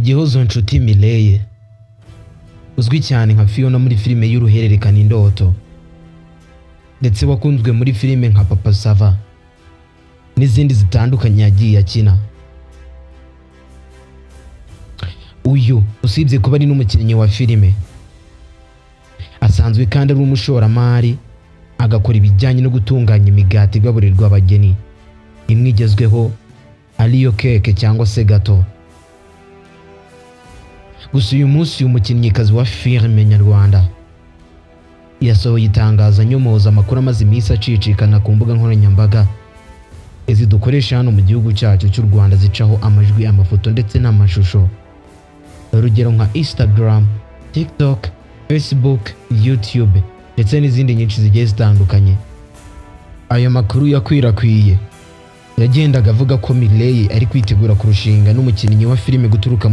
Igihozo Nshuti Mireille, uzwi cyane nka Fiona muri filime y'uruhererekane Indoto, ndetse wakunzwe muri filime nka Papa Sava n'izindi zitandukanye yagiye akina. Uyu usibye kuba ari n'umukinnyi wa filime, asanzwe kandi ari umushoramari, agakora ibijyanye no gutunganya imigati igaburirwa abageni, imwe igezweho ariyo keke cyangwa se gato. Gusa uyu munsi uyu mukinnyikazi wa filime nyarwanda yasohoye itangazo anyomoza amakuru amaze iminsi acicikana ku mbuga nkoranyambaga izi dukoresha hano mu gihugu cyacu cy'u Rwanda, zicaho amajwi, amafoto ndetse n'amashusho, urugero nka Instagram, TikTok, Facebook, YouTube ndetse n'izindi nyinshi zigiye zitandukanye. Ayo makuru yakwirakwiye yagendaga avuga ko Mireille ari kwitegura kurushinga n'umukinnyi wa filime guturuka